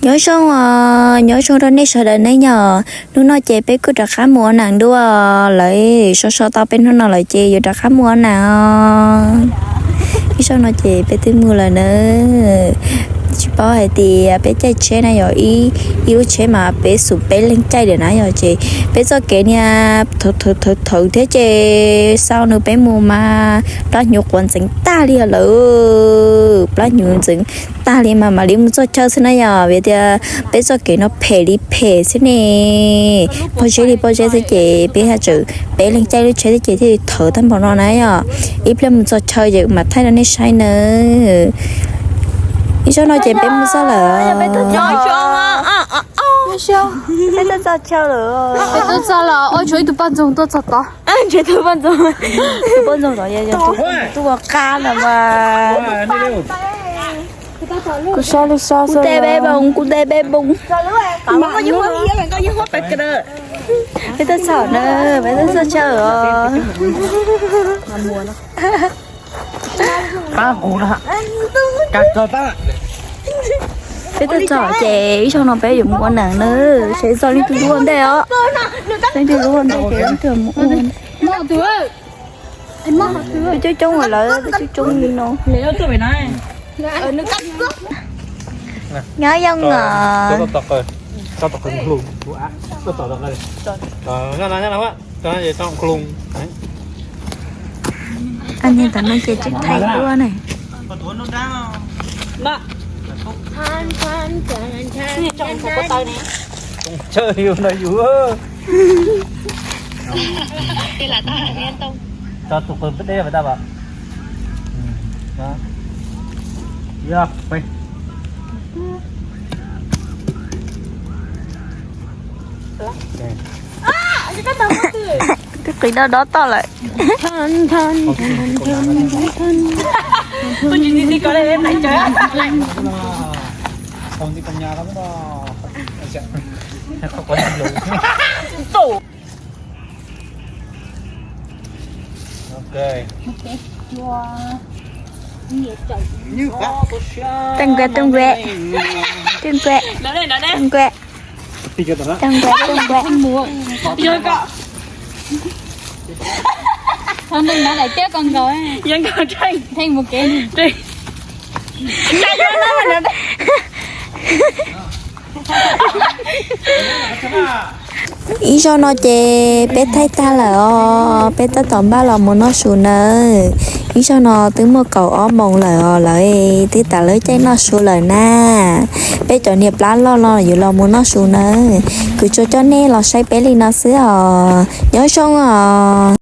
Nyob zoo os, nyob zoo rau nej sawv daws nej yom. Hnub no ces peb kuj rov qab mus ua neej dua lawm, so so tau peb hnub no lawm ces yuav rov qab mus ua neej os. Ib zaug no ces peb twb mus lawm na. Tsis paub hais tias peb caij tsheb na yom, ib lub tsheb mas peb xum peb leeg caij lawm na yom, ces peb txoj kev niag thawv thawv thiab ces xaus nws peb mus mas plab hnyuv quav ntxeev tag li lawm, plab hnyuv ntxeev tag li mas mam li mus txog chaw xwb na yom, vim tias peb txoj kev no phem li phem xwb ne. Pob zeb li pob zeb xwb ces peb haj tseem peb leeg caij lub tsheb xwb ces thiaj li thawv tag npaum no na yom. Ib pliag mus txog chaw ces mam thaij rau nej saib nawb. Ib zaug no ces peb mus txog lawm. Peb tuaj txog chaw lawm. Peb tuaj txog lawm, ua tshuav ib tug poj ntxoog tuaj txog tod. Tus poj ntxoog tod yog tus ua qab no mas. Kuv so li so xwb. Kuv de peb boom, kuv de peb boom. Peb tuaj txog na, peb tuaj txog chaw os. Peb tuaj txog ces ib zaug no peb yuav mus ua neej na, seb txog leej twg lub ua ntej os. Leej twg lub ua ntej ces leej twg mus ua. Peb coob coob lawm, peb coob coob li no. Nyob zoo os. Niag tam no ces tseem thaij duab ne. Tso tus qws deb pem tau. Twb qis dob dob toj lawm. Too nkuav, too nkuav, too nkuav, too nkuav, too nkuav, too nkuav. Ib zaug no ces peb thaij tag lawm os, peb tab tom npaj los mus noj su nawb. Ib zaug no twb muaj kaum ob moos lawm os, lawv twb tas lawv caij noj su lawm na. Peb cov niag plab loj no yuav los mus noj su nawb. Kuv tsuas coj nej los saib peb li no xwb os, nyob zoo os.